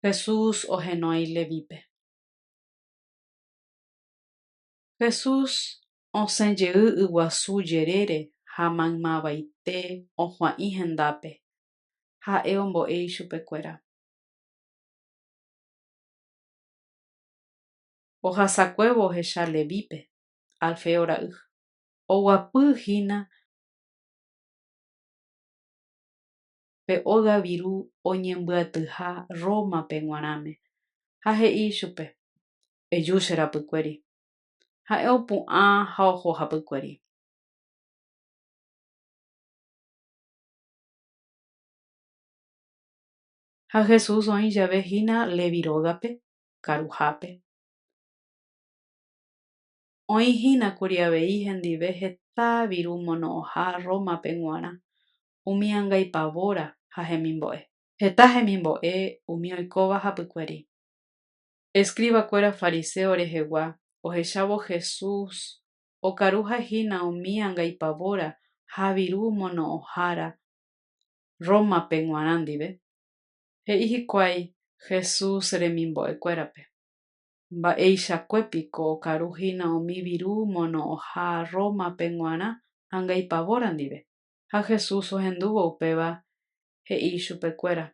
Jesús ohenói Levípe. Jesús osẽjey yguasu jerére ha maymavaite ohua'ĩ hendápe. Ha'e ombo'e ichupekuéra. Ohasakuévo ohecha Levípe, Alfeo ra'y, oguapyhína pe óga viru oñembyatyha Roma-pe g̃uarãme ha he'i ichupe: Eju che rapykuéri. Ha'e opu'ã ha oho hapykuéri. Ha Jesús oĩ jave hína Leví rógape, karuhápe. Oĩhínakuri avei hendive heta virumono'õha Roma-pe g̃uarã, umi angaipavóra ha hemimbo'e. Heta hemimbo'e umi oikóva hapykuéri. Escribakuéra fariseo rehegua ohechávo Jesús okaruhahína umi angaipavóra ha virumono'õhára Roma-pe g̃uarã ndive, he'i hikuái Jesús remimbo'ekuérape: Mba'eichakuépiko okaruhína umi virumono'õha Roma-pe g̃uarã angaipavóra ndive. Ha Jesús ohendúvo upéva he'i ichupekuéra.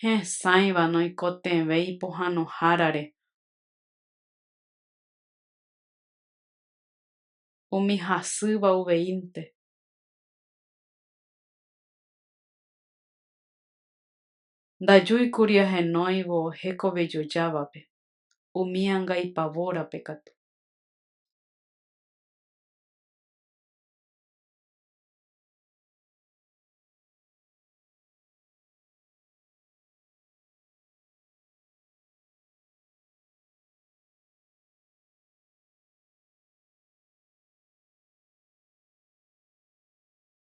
Hesãiva noikotevẽi pohãnohárare, umi hasýva uveínte. Ndajúikuri ahenóivo hekovejojávape, umi angaipavórape katu.